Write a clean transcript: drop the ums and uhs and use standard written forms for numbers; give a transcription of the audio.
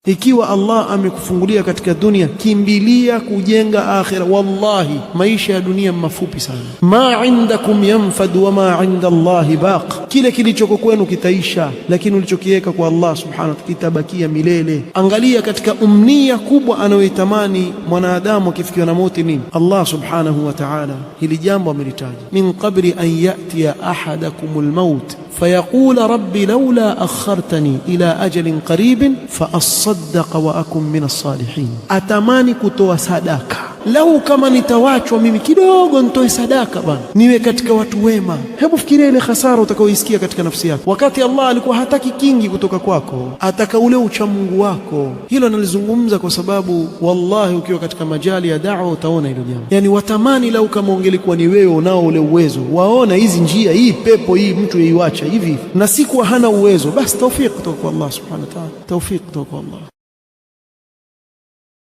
Ikiwa Allah amekufungulia katika dunia, kimbilia kujenga akhira. Wallahi, maisha ya dunia mafupi sana. Ma indakum yanfad wa ma inda Allahi baq, kile kilichoko kwenu kitaisha, lakini ulichokiweka kwa Allah subhanahu wa ta'ala kitabakia milele. Angalia katika umnia kubwa anayoitamani mwanadamu akifikiwa na mauti nini? Allah subhanahu wa ta'ala hili jambo amelitaja, min qabli an yatiya ahadakumul maut fayaqula rabbi laula akhartani ila ajalin qaribin faasaddaqa wa akun min as-salihin. Atamani kutoa sadaka, lau kama nitawachwa mimi kidogo nitoe sadaka bana, niwe katika watu wema. Hebu fikiria ile hasara utakayoisikia katika nafsi yako, wakati Allah alikuwa hataki kingi kutoka kwako, ataka ule uchamungu wako. Hilo nalizungumza kwa sababu wallahi, ukiwa katika majali ya da'wa utaona hilo jambo, yani watamani lau kama ungelikuwa ni wewe unao ule uwezo, waona hizi njia hii pepo hii mtu yeiwacha hivi hivi, na si kuwa hana uwezo, basi tawfiq kutoka kwa Allah subhanahu wa ta'ala, tawfiq kutoka kwa Allah.